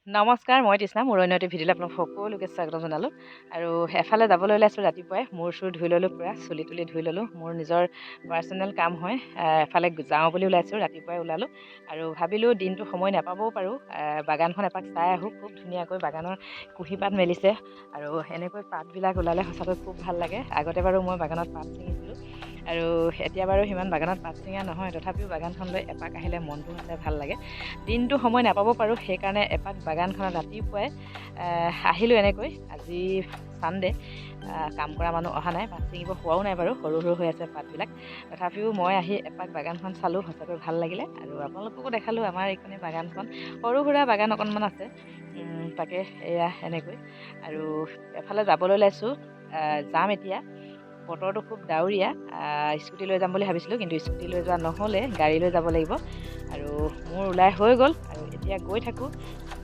নমস্কাৰ, মই তৃষ্ণা। মোৰ অন্য এটি ভিডিঅ'লৈ আপোনালোক সকলোকে স্বাগতম জনালোঁ। আৰু এফালে যাবলৈ ওলাইছোঁ। ৰাতিপুৱাই মূৰ চূৰ ধুই ল'লোঁ, পূৰা চুলি তুলি ধুই ল'লোঁ। মোৰ নিজৰ পাৰ্চনেল কাম হয়। এফালে যাওঁ বুলি ওলাইছোঁ, ৰাতিপুৱাই ওলালোঁ আৰু ভাবিলোঁ দিনটো সময় নাপাবও পাৰোঁ, বাগানখন এপাক চাই আহোঁ। খুব ধুনীয়াকৈ বাগানৰ কুঁহিপাত মেলিছে আৰু এনেকৈ পাতবিলাক ওলালে সঁচাকৈ খুব ভাল লাগে। আগতে বাৰু মই বাগানত পাত ছিঙিছিলোঁ আৰু এতিয়া বাৰু সিমান বাগানত পাত ছিঙা নহয়, তথাপিও বাগানখনলৈ এপাক আহিলে মনটো সঁচাই ভাল লাগে। দিনটো সময় নাপাব পাৰোঁ, সেইকাৰণে এপাক বাগানখনত ৰাতিপুৱাই আহিলোঁ এনেকৈ। আজি ছানডে, কাম কৰা মানুহ অহা নাই, পাত ছিঙিব হোৱাও নাই বাৰু, সৰু সৰু হৈ আছে পাতবিলাক। তথাপিও মই আহি এপাক বাগানখন চালোঁ, সঁচাকৈ ভাল লাগিলে আৰু আপোনালোককো দেখালোঁ। আমাৰ এইখনে বাগানখন, সৰু সুৰা বাগান অকণমান আছে। তাকে এয়া এনেকৈ আৰু এফালে যাবলৈ ওলাইছোঁ। যাম এতিয়া। বতৰটো খুব ডাৱৰীয়া। স্কুটি লৈ যাম বুলি ভাবিছিলোঁ, কিন্তু স্কুটি লৈ যোৱা নহ'লে, গাড়ী লৈ যাব লাগিব। আৰু মোৰ ওলাই হৈ গ'ল আৰু এতিয়া গৈ থাকোঁ।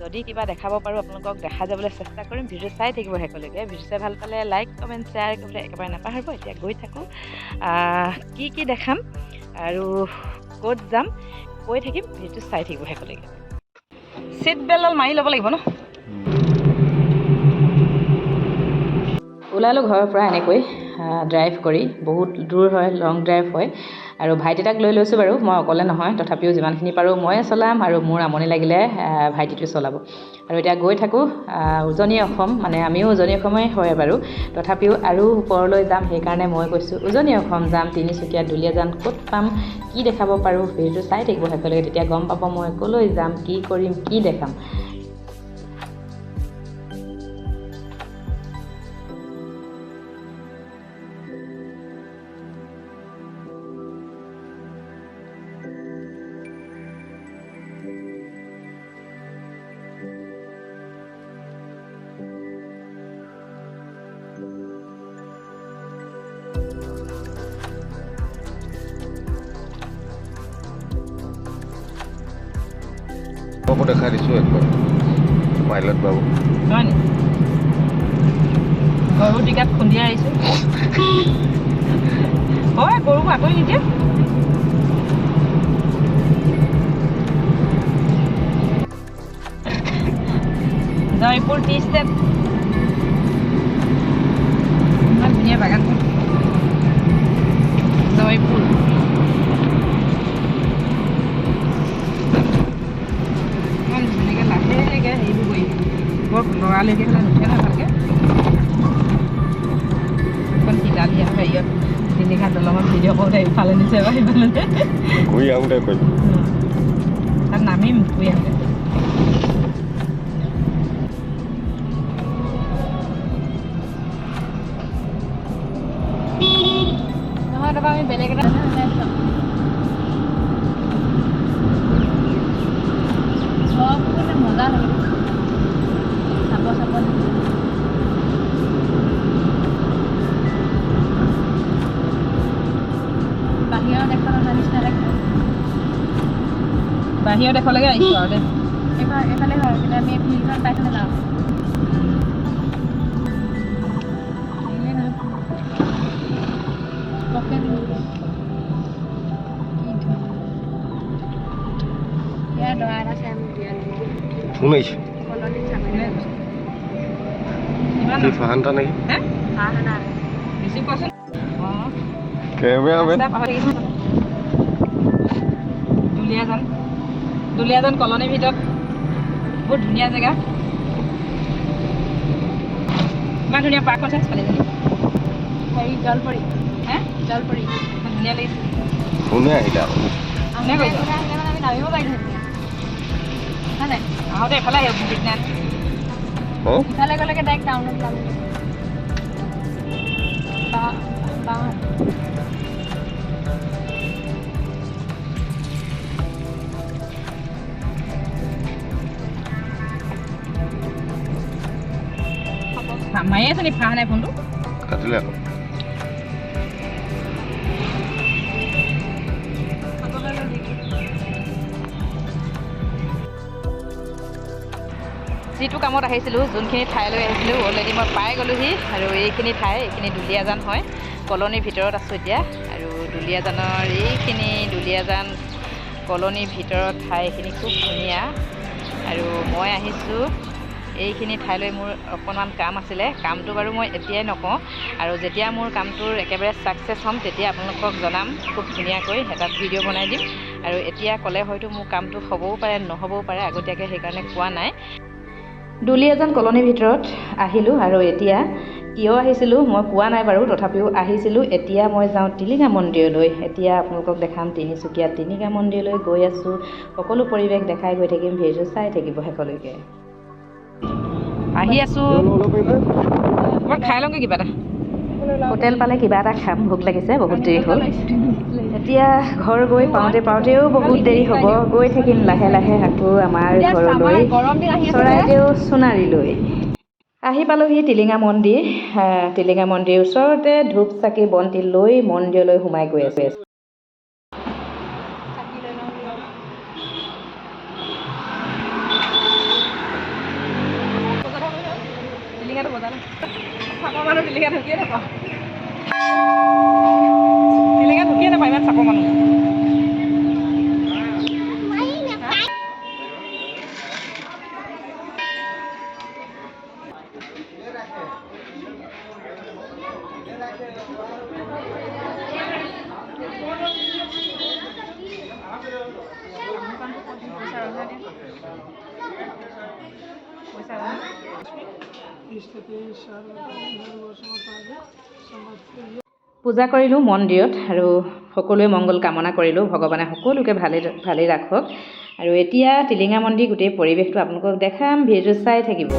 যদি কিবা দেখাব পাৰোঁ, আপোনালোকক দেখাই যাবলৈ চেষ্টা কৰিম। ভিডিঅ' চাই থাকিব শেষলৈকে। ভিডিঅ' চাই ভাল পালে লাইক, কমেণ্ট, শ্বেয়াৰ কৰিবলৈ একেবাৰে নাপাহৰিব। এতিয়া গৈ থাকোঁ। কি কি দেখাম আৰু ক'ত যাম কৈ থাকিম, ভিডিঅ'টো চাই থাকিব শেষলৈকে। চিট বেল্টডাল মাৰি ল'ব লাগিব ন। ওলালোঁ ঘৰৰ পৰা এনেকৈ ড্ৰাইভ কৰি। বহুত দূৰ হয়, লং ড্ৰাইভ হয় আৰু ভাইটি এটাক লৈ লৈছোঁ বাৰু মই, অকলে নহয়। তথাপিও যিমানখিনি পাৰোঁ ময়ে চলাম আৰু মোৰ আমনি লাগিলে ভাইটিটোৱে চলাব। আৰু এতিয়া গৈ থাকোঁ। উজনি অসম, মানে আমিও উজনি অসমেই হয় বাৰু, তথাপিও আৰু ওপৰলৈ যাম। সেইকাৰণে মই কৈছোঁ উজনি অসম যাম, তিনিচুকীয়া দুলীয়াজান ক'ত পাম, কি দেখাব পাৰোঁ, ভিডিঅ'টো চাই থাকিব শেষলৈকে, তেতিয়া গম পাব মই ক'লৈ যাম, কি কৰিম, কি দেখাম। আকৌ দেখাই দিছোঁ একবাৰ, পাইলট বাবু। হয় নি? গৰু টিকাত খুন্দিয়াই আহিছোঁ। হয়, গৰুক আঁতৰি নিদিয়ে। জয়পুৰ টি ষ্টেট, ইমান ধুনীয়া বাগানখন। জয়পুৰ ইমান ধুনীয়াকৈ লাহেকৈ হেৰিবোৰ কৰি বৰ লৰালৰিকৈ হ'লে নুঠে নহয় ভালকৈ। এখন শিলালি আৰু হেৰিয়ত তিনিখন দলঙত ভিডিঅ' কৰোঁতে ইফালে নিছে বা সিফালে নিছে। ঘূৰি আহোঁতে কৰিম। তাত নামিম ঘূৰি আহোঁতে। নহয়, তাৰপৰা আমি বেলেগ এটা মজা লাগে চাব চাব। বাহিৰৰ দেশত অহা নিচিনা লাগে। বাহিৰৰ দেশলৈকে আহিছোঁ আৰু দেই। এইফালে এইফালে হয়, কিন্তু আমি ফিল্ডখন পাই থৈ যাওঁ। আহিলে নহয়। Spoken English. কি ধুনীয়া। ইয়াৰ দৰা এটা আছে, আমি বিয়া ফোন আহিছে। কলনিত যাম। কিমান? কি ফাহান এটা নেকি? হে? হাঁহ। ৰিচিভ কৰচোন। অঁ। কেমেৰামেন। ৰাস্তা পাহৰি গৈছোঁ। দুলীয়াজান, দুলীয়াজান কলনীৰ ভিতৰত বহুত ধুনীয়া জেগা। ইমান ধুনীয়া পাৰ্কখন আছে ছোৱালীজনী। হেৰি জলপৰি। হে? জলপৰি। ইমান ধুনীয়া লাগিছে। কোনে আহিলে আকৌ? কোনে কৈছে? আহিলে মানে আমি নামিব পাৰিলোঁ হয় নাই? আহোঁতে এফালে আহিব বিজ্ঞান। অঁ। ইফালে গ'লেগে ডাইৰেক্ট টাউনত পাম। বাওঁ। মাৰি আছে নি? ফাহ নাই ফোনটো। কাটিলে আকৌ। যিটো কামত আহিছিলোঁ, যোনখিনি ঠাইলৈ আহিছিলোঁ, অলৰেডি মই পাই গ'লোহি। আৰু এইখিনি ঠাই, এইখিনি দুলীয়াজান হয়। কলনীৰ ভিতৰত আছোঁ এতিয়া। আৰু দুলীয়াজানৰ এইখিনি দুলীয়াজান কলনীৰ ভিতৰত ঠাইখিনি খুব ধুনীয়া। আৰু মই আহিছোঁ এইখিনি ঠাইলৈ। মোৰ অকণমান কাম আছিলে, কামটো বাৰু মই এতিয়াই নকওঁ, আৰু যেতিয়া মোৰ কামটোৰ একেবাৰে ছাকচেছ হ'ম তেতিয়া আপোনালোকক জনাম, খুব ধুনীয়াকৈ এটা ভিডিঅ' বনাই দিম। আৰু এতিয়া ক'লে হয়তো মোৰ কামটো হ'বও পাৰে নহ'বও পাৰে, আগতীয়াকৈ সেইকাৰণে কোৱা নাই। দুলীয়াজান কলনীৰ ভিতৰত আহিলোঁ আৰু এতিয়া কিয় আহিছিলোঁ মই কোৱা নাই বাৰু, তথাপিও আহিছিলোঁ। এতিয়া মই যাওঁ টিলিঙা মন্দিৰলৈ। এতিয়া আপোনালোকক দেখাম তিনিচুকীয়া টিলিঙা মন্দিৰলৈ গৈ আছোঁ। সকলো পৰিৱেশ দেখাই গৈ থাকিম, ভিডিঅ' চাই থাকিব শেষলৈকে। আহি আছোঁ, অকণমান খাই লওঁগৈ কিবা এটা। হোটেল পালে কিবা এটা খাম, ভোক লাগিছে, বহুত দেৰি হ'ল। এতিয়া ঘৰ গৈ পাওঁতে পাওঁতেও বহুত দেৰি হ'ব। গৈ থাকিম লাহে লাহে আকৌ আমাৰ ঘৰলৈ, চৰাইদেউ সোণাৰীলৈ। আহি পালোহি টিলিঙা মন্দিৰ। টিলিঙা মন্দিৰ ওচৰতে ধূপ চাকি বন্তি লৈ মন্দিৰলৈ সোমাই গৈ আছোঁ। টিলিঙা ঢুকিয়ে নাপায়, ইমান চাপৰ মানুহ। পূজা কৰিলোঁ মন্দিৰত আৰু সকলোৱে মংগল কামনা কৰিলোঁ, ভগৱানে সকলোকে ভালে ভালেই ৰাখক। আৰু এতিয়া টিলিঙা মন্দিৰ গোটেই পৰিৱেশটো আপোনালোকক দেখাম, ভিডিঅ' চাই থাকিব।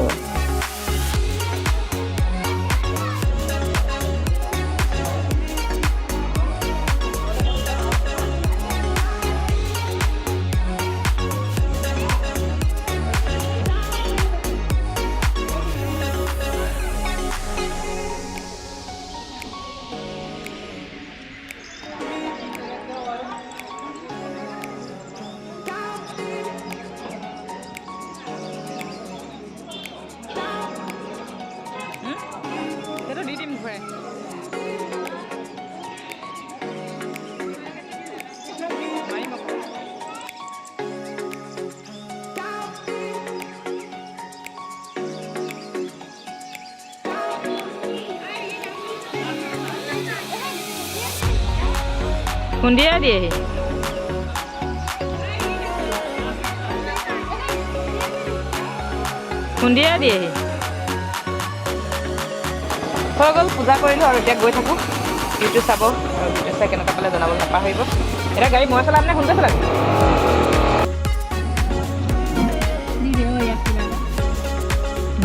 সেইটো দি দিম ঘূৰাই। মাৰিম আকৌ। খুন্দিয়াই দিয়েহি। খুন্দিয়াই দিয়েহি। হৈ গ'ল, পূজা কৰিলোঁ আৰু এতিয়া গৈ থাকোঁ। ভিডিঅ' চাব আৰু ভিডিঅ' চাই কেনেকুৱা পালে জনাবলৈ নাপাহৰিব। এতিয়া গাড়ী মই চলাম নে সোনকালে চলাম?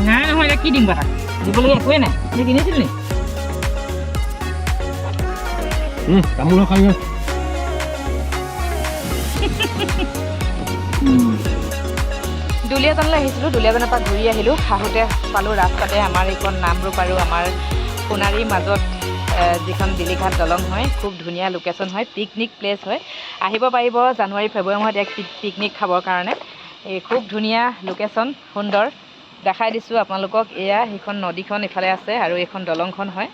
নাই নহয়, এতিয়া কি দিম বাৰু তাক? দিবলগীয়া একোৱেই নাই। তুমি কিনিছিলি নি? তামোল খাই। দুলীয়াজানলৈ আহিছিলোঁ, দুলীয়াজানৰ পৰা ঘূৰি আহিলোঁ। আহোঁতে পালোঁ ৰাস্তাতে আমাৰ এইখন নামৰূপ আৰু আমাৰ সোণাৰীৰ মাজত যিখন দিলীঘাট দলং হয়, খুব ধুনীয়া লোকেশ্যন হয়, পিকনিক প্লেচ হয়। আহিব পাৰিব জানুৱাৰী ফেব্ৰুৱাৰী মাহত ইয়াত পিকনিক খাবৰ কাৰণে। এই খুব ধুনীয়া লোকেশ্যন, সুন্দৰ। দেখাই দিছোঁ আপোনালোকক। এয়া সেইখন নদীখন ইফালে আছে আৰু এইখন দলংখন হয়।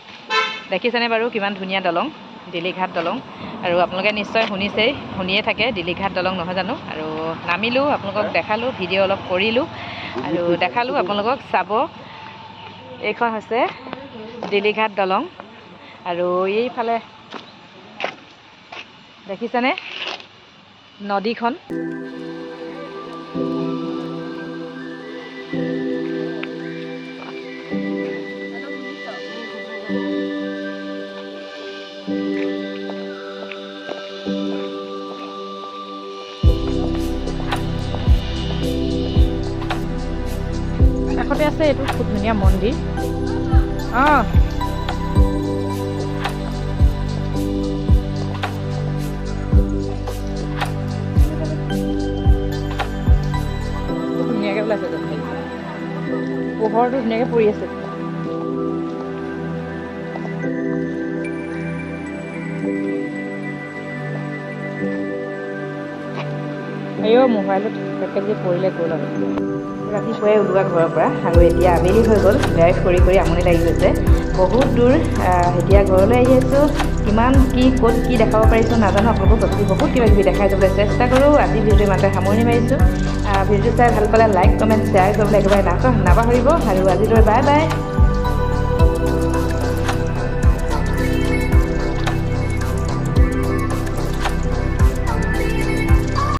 দেখিছেনে বাৰু কিমান ধুনীয়া দলং, দিলীঘাট দলং। আৰু আপোনালোকে নিশ্চয় শুনিছেই, শুনিয়ে থাকে দিলীঘাট দলং নহয় জানো। আৰু নামিলোঁ, আপোনালোকক দেখালোঁ, ভিডিঅ' অলপ কৰিলোঁ আৰু দেখালোঁ আপোনালোকক, চাব। এইখন হৈছে দিলীঘাট দলং আৰু এইফালে দেখিছেনে নদীখন। কাষতে আছে এইটো খুব ধুনীয়া মন্দিৰ। অঁ, ধুনীয়াকৈ ওলাইছে, পোহৰটো ধুনীয়াকৈ পৰি আছে। আইঅ, মোবাইলত কেনেবাকৈ যদি পৰিলে গ'ল আৰু। ৰাতিপুৱাই ওলোৱা ঘৰৰ পৰা আৰু এতিয়া আবেলি হৈ গ'ল। ড্ৰাইভ কৰি কৰি আমনি লাগি গৈছে, বহুত দূৰ। এতিয়া ঘৰলৈ আহি আছোঁ। কিমান কি ক'ত কি দেখাব পাৰিছোঁ নাজানো আপোনালোকক, তথাপি বহুত কিবা কিবি দেখাই যাবলৈ চেষ্টা কৰোঁ। আজি ভিডিঅ'টো ইমানতে সামৰণি মাৰিছোঁ। ভিডিঅ'টো চাই ভাল পালে লাইক, কমেণ্ট, শ্বেয়াৰ কৰিবলৈ একেবাৰে নাপাহৰিব। আৰু আজিলৈ বাই বাই।